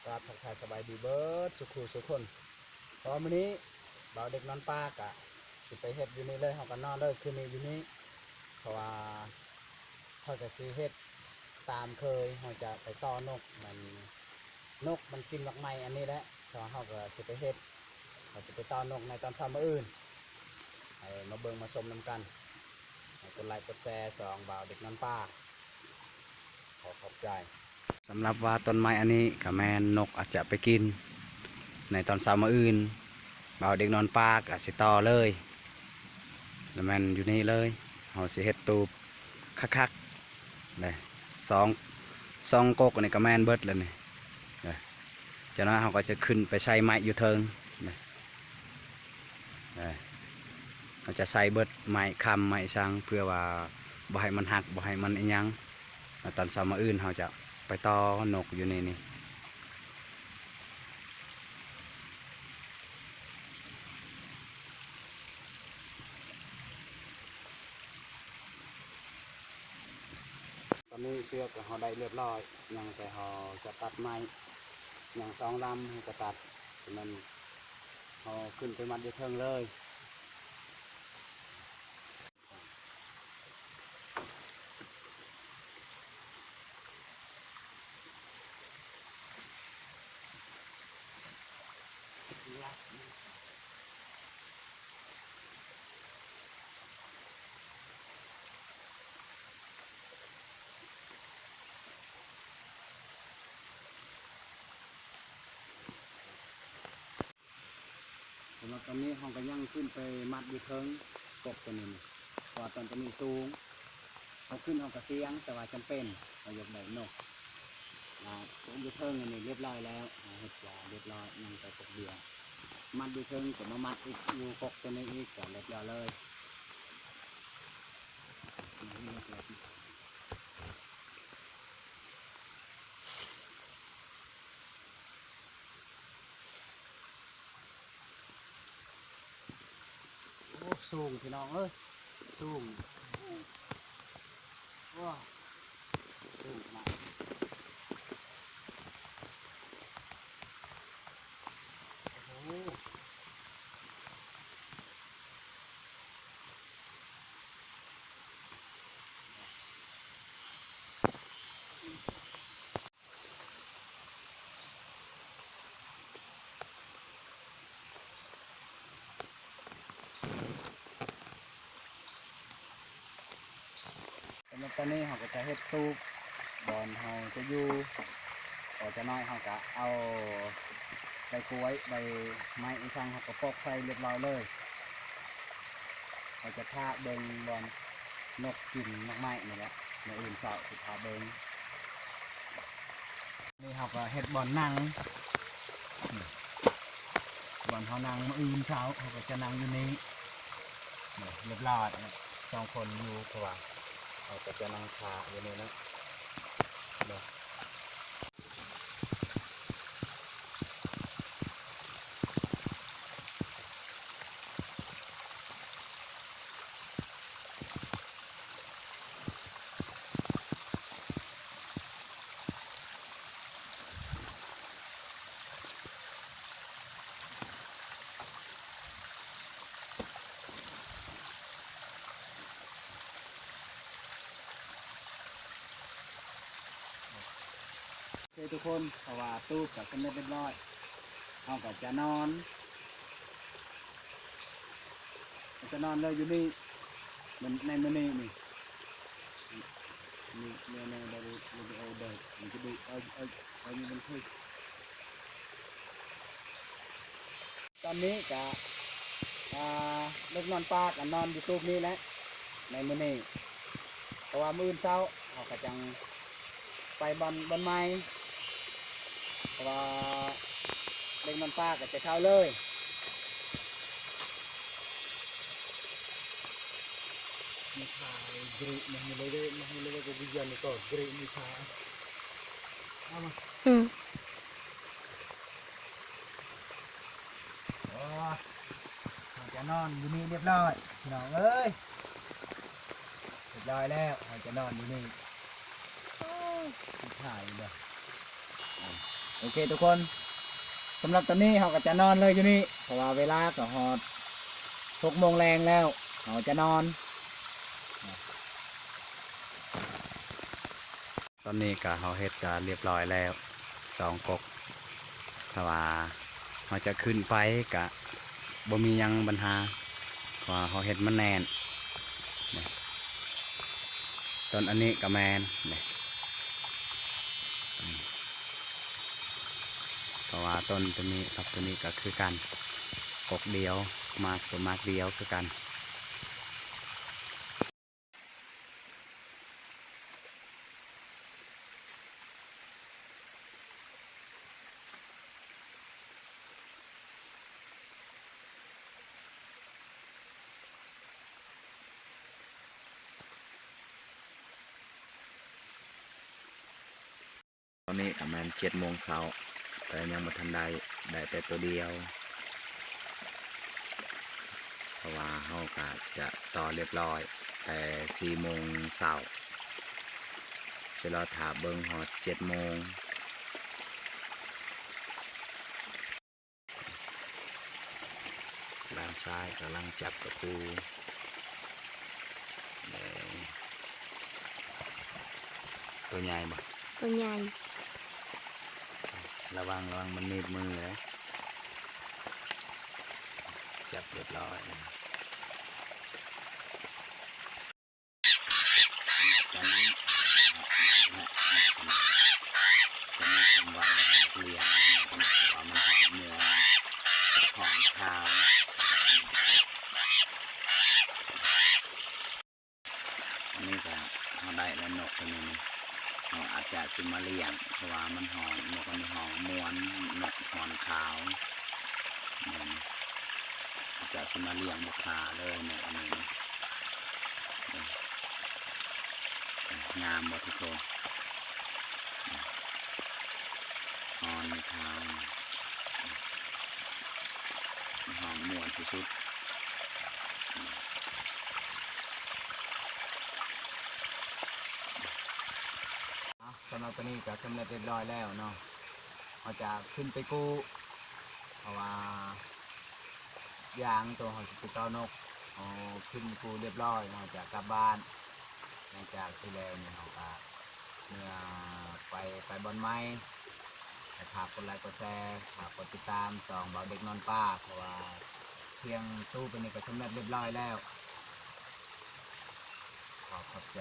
ກາບທັກທາຍສະບາຍດີເບິດສູ່ຄູ່ສູ່ຄົນ. ເພາະມື້ນີ້ບ່າວເດັກນອນປ່າກະຊິໄປເຮັດຢູ່ນີ້ເລີຍ, ເຮົາກໍນອນເລີຍຄືນນີ້ຢູ່ນີ້ ເພາະວ່າເຮົາກໍຊິເຮັດຕາມເຄີຍ, ເຮົາຈະໄປຕໍ່ນົກ ມັນ ນົກມັນກິນໝາກໄມ້ອັນນີ້ແຫຼະ, ເພາະເຮົາກໍຊິໄປເຮັດ ເຮົາຊິໄປຕໍ່ນົກໃນຕອນເຊົ້າມື້ອື່ນ. ໃຫ້ມາເບິ່ງມາຊົມນຳກັນ, ໃຫ້ກົດໄລກົດແຊຊ່ອງບ່າວເດັກນອນປ່າ. ຂໍຂອບໃຈ. ສຳລັບວ່າຕົ້ນໄມ້ອັນນີ້ກໍແມ່ນນົກອາດຈະໄປກິນໃນຕອນເຊົ້າມື້ອື່ນ, ບ່າວເດັກນອນປ່າກໍຊິຕໍ່ເລີຍ ແລ້ວແມ່ນຢູ່ນີ້ເລີຍ. ເຮົາຊິເຮັດຕູບຄັກໆ ເດ້ ສອງ ສອງກົກນີ້ກໍແມ່ນເບິດແລ້ວນີ້ ເດ້. ຈັກໜ້ອຍເຮົາກໍຈະຂຶ້ນໄປໃສ່ໄມ້ຢູ່ເທິງ ເດ້ ເອີ ເຮົາຈະໃສ່ເບິດໄມ້ຄ້ຳໄມ້ສັງ ເພື່ອວ່າບໍ່ໃຫ້ມັນຫັກ ບໍ່ໃຫ້ມັນອີ່ຫຍັງ. ແລ້ວຕອນເຊົ້າມື້ອື່ນເຮົາຈະໄປຕໍ່ນົກຢູ່ໃນນີ້. ຕອນນີ້ເຊືອກເຮົາໄດ້ລຽບລ້ອຍ, ຍັງແຕ່ເຮົາຈະຕັດໄມ້, ຍັງສອງລຳເຮົາກໍຕັດ, ສະນັ້ນເຮົາຂຶ້ນໄປມັດຢູ່ເທິງເລີຍ. ສຳລັບຕອນນີ້ເຮົາກໍຍັງຂຶ້ນໄປມັດຢູ່ເທິງກົກຕົວນີ້, ເພາະວ່າຕອນຕົວນີ້ສູງ, ເຮົາຂຶ້ນເຮົາກໍສ່ຽງ, ແຕ່ວ່າຈຳເປັນເຮົາຢາກໄດ້ນົກ. ອາ ກົກຢູ່ເທິງອັນນີ້ລຽບລ້ອຍແລ້ວ, ເຮົາເຮັດກະລຽບລ້ອຍ, ຍັງແຕ່ກົກດຽວ. ມັດຢູ່ເທິງກໍມາມັດອີກ ຢູ່ກົກຕົວນີ້ອີກ ກະລຽບລ້ອຍເລີຍ. ໂອ້ ສູງ ພີ່ນ້ອງເອີຍ ສູງ ໂອ້ ສູງຂະໜາດ ໂອ້ໂຫ. ສຳລັບຕອນນີ້ເຮົາກໍຈະເຮັດຕູບບ່ອນເຮົາຈະຢູ່, ພໍຈະໜ້ອຍເຮົາກໍເອົາໃບກ້ວຍ ໃບໄມ້ອີ່ສັງເຮົາກໍປົກໃສ່ລຽບລ້ອຍເລີຍ. ເຮົາຈະຖ້າເບິ່ງບ່ອນນົກກິນໝາກໄມ້ນີ້ແຫຼະ, ມື້ອື່ນເຊົ້າຊິຖ້າເບິ່ງ. ນີ້ເຮົາກໍເຮັດບ່ອນນັ່ງ, ບ່ອນເຮົານັ່ງມື້ອື່ນເຊົ້າເຮົາກໍຈະນັ່ງຢູ່ນີ້. ນີ້ລຽບລ້ອຍ ສອງຄົນຢູ່ ເພາະວ່າເຮົາກໍຈະນັ່ງຖ້າຢູ່ນີ້ເນາະ. ໂອເຄທຸກຄົນ, ເພາະວ່າຕູບກໍສຳເລັດລຽບລ້ອຍ, ເຮົາກໍຈະນອນ ຈະນອນເລີຍຢູ່ນີ້ ໃນມື້ນີ້ນີ້. ນີ້ ແນວ ແນວ ວິດີໂອເດີ ມັນຈະດູ ເອົາ ເອົາ ເອົາຢູ່ບັນທຶກ. ຕອນນີ້ກະ ອ່າ ເດັກນອນປ່າກະນອນຢູ່ຕູບນີ້ແຫຼະ ໃນມື້ນີ້, ເພາະວ່າມື້ອື່ນເຊົ້າເຮົາກະຈັ່ງໄປບ່ອນ ບ່ອນໃໝ່, ເພາະວ່າເດັກນອນປ່າກະຈະເຂົ້າເລີຍ.ອືມ ເຮົາຈະນອນຢູ່ນີ້ລຽບລ້ອຍ ພີ່ນ້ອງເອີຍ, ລຽບລ້ອຍແລ້ວ ເຮົາຈະນອນຢູ່ນີ້. ໂອ້ຍ ຖ່າຍບໍ່? ໂອເຄທຸກຄົນ, ສຳລັບຕອນນີ້ເຮົາກໍຈະນອນເລີຍຢູ່ນີ້ ເພາະວ່າເວລາກໍຮອດຫົກໂມງແລງແລ້ວ ເຮົາຈະນອນ. ຕອນນີ້ກະເຮົາເຮັດກະລຽບຮ້ອຍແລ້ວ ສອງກົກ. ຖ້າວ່າເຮົາຈະຂຶ້ນໄປກະບໍ່ມີຫຍັງບັນຫາ ເພາະວ່າເຮົາເຮັດມັນແໜ້ນ. ນີ້ ຕົ້ນອັນນີ້ກະແມ່ນ ນີ້ ເພາະວ່າຕົ້ນໂຕນີ້ກັບໂຕນີ້ກະຄືກັນ ກົກດຽວ ໝາກໂຕໝາກດຽວຄືກັນ. ຕອນນີ້ກໍແມ່ນເຈັດໂມງເຊົ້າ ແຕ່ຍັງບໍ່ທັນໄດ້ ໄດ້ແຕ່ໂຕດຽວ ເພາະວ່າເຮົາກໍຈະຕໍ່ລຽບຮ້ອຍແຕ່ສີ່ໂມງເຊົ້າ ຊິລໍຖ້າເບິ່ງຮອດເຈັດໂມງ. ຫຼານຊາຍກຳລັງຈັບຕະປູ ເອີ ໂຕໃຫຍ່ບໍ່? ໂຕໃຫຍ່ ລະວັງ ລະວັງມັນໜີບມືເດ້. ຈັບຮຽບຮ້ອຍ. ຕອນນີ້ ຈະມີຄຳວ່າເລີຍນ ເພາະວ່າມັນຫອມມົວ ຫອມຄາວ. ອັນນີ້ກໍເຮົາໄດ້ແລ້ວ ນົກໂຕນີ້ ເຮົາອາດຈະຊິມາລ້ຽງ ເພາະວ່າມັນຮ້ອງ ນົກອັນນີ້ຮ້ອງມ່ວນ ນົກຫອນຂາວ. ອືມ ຈະຊິມາລ້ຽງບໍ່ຂ້າເລີຍເນາະ ອັນນີ້ນະ. ງາມບໍ່ທຸກຄົນ? ຮອນຂາວ ຮອນມ່ວນທີ່ສຸດ. ສຳລັບຕອນນີ້ກໍສຳເລັດຮຽບຮ້ອຍແລ້ວເນາະ. ເຮົາຈະຂຶ້ນໄປກູ້ ເພາະວ່າຢ່າງໂຕເຮົາຊິໄປຕໍ່ນົກ ເຮົາຂຶ້ນໄປກູ້ຮຽບຮ້ອຍ ເຮົາຈະກັບບ້ານ. ຫຼັງຈາກທີ່ແລ້ວນີ້ ເຮົາກະເມື່ອໄປ ໄປບ່ອນໃໝ່. ແລະ ຝາກກົດໄລກົດແຊ ຝາກກົດຕິດຕາມຊ່ອງເບົາເດັກນອນປ່າ ເພາະວ່າພຽງຕູ້ໄປນີ້ກະສຳເລັດຮຽບຮ້ອຍແລ້ວ. ຂໍຂອບໃຈ.